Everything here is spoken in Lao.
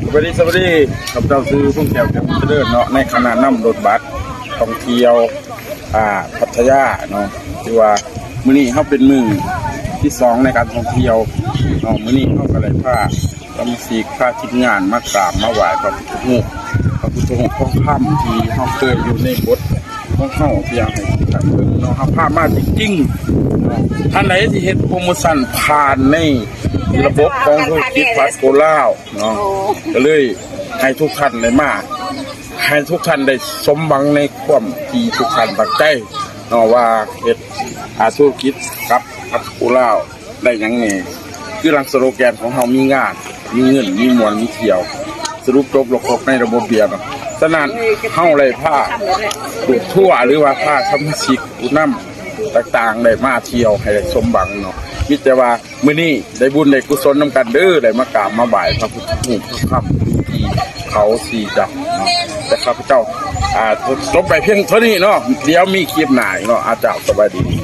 ສະບາຍດີ ສະບາຍດີ ຂ້າພະເຈົ້າຊື່ ພົງແກ້ວ ແກ້ວບຸນຈະເລີນເນາະ ໃນຄະນະນຳລົດບັສທ່ອງທ່ຽວ ອ່າ ພັດທະຍາເນາະ ຖືວ່າມື້ນີ້ເຮົາເປັນມື້ທີສອງໃນການທ່ອງທ່ຽວເນາະ ມື້ນີ້ເຮົາກໍໄດ້ພາສະມາຊິກ ພາທີມງານມາກາບມາໄຫວ້ພະພຸດທະຮູບ ພະພຸດທະຮູບທອງຄຳທີ່ເຮົາເຄີຍຢູ່ໃນບົດຂອງເຮົາ ທີ່ຢາກໃຫ້ທ່ານເບິ່ງເນາະ ເຮົາພາມາຈິງໆເນາະ ທ່ານໃດທີ່ເຮັດໂປຣໂມຊັນຜ່ານໃນລະບົບຂອງທຸລະກິດພາສໂກລາວ ເນາະ ກໍເລີຍໃຫ້ທຸກທ່ານໄດ້ມາ ໃຫ້ທຸກທ່ານໄດ້ສົມຫວັງໃນຄວາມທີ່ທຸກທ່ານຕັ້ງໃຈເນາະ ວ່າເຮັດ ອາ ທຸລະກິດກັບພາສໂກລາວໄດ້ຫຍັງແດ່ ຄືຫຼັງສະໂລແກນຂອງເຮົາ ມີງານ ມີເງິນ ມີມ່ວນ ມີທ່ຽວ ສະຫຼຸບຈົບລະຄົບໃນລະບົບເບຍເນາະ ສະນັ້ນເຮົາໄດ້ພາລູກທົວ ຫຼືວ່າພາສະມາຊິກຜູ້ນຳຕ່າງໆໄດ້ມາທ່ຽວໃຫ້ໄດ້ສົມຫວັງເນາະ ມີແຕ່ວ່າ ມື້ນີ້ໄດ້ບຸນໄດ້ກຸສົນນຳກັນເດີ ໄດ້ມາກາບມາໄຫວ້ພະພຸດທະຮູບທອງຄຳທີ່ເຂົາສີ່ຈັກເນາະ ແຕ່ຂ້າພະເຈົ້າ ອ່າ ຈົບໄປພຽງເທົ່ານີ້ເນາະ ດຽວມີຄລິບໜ້າອີກເນາະ ອາ ເຈົ້າ ສະບາຍດີ.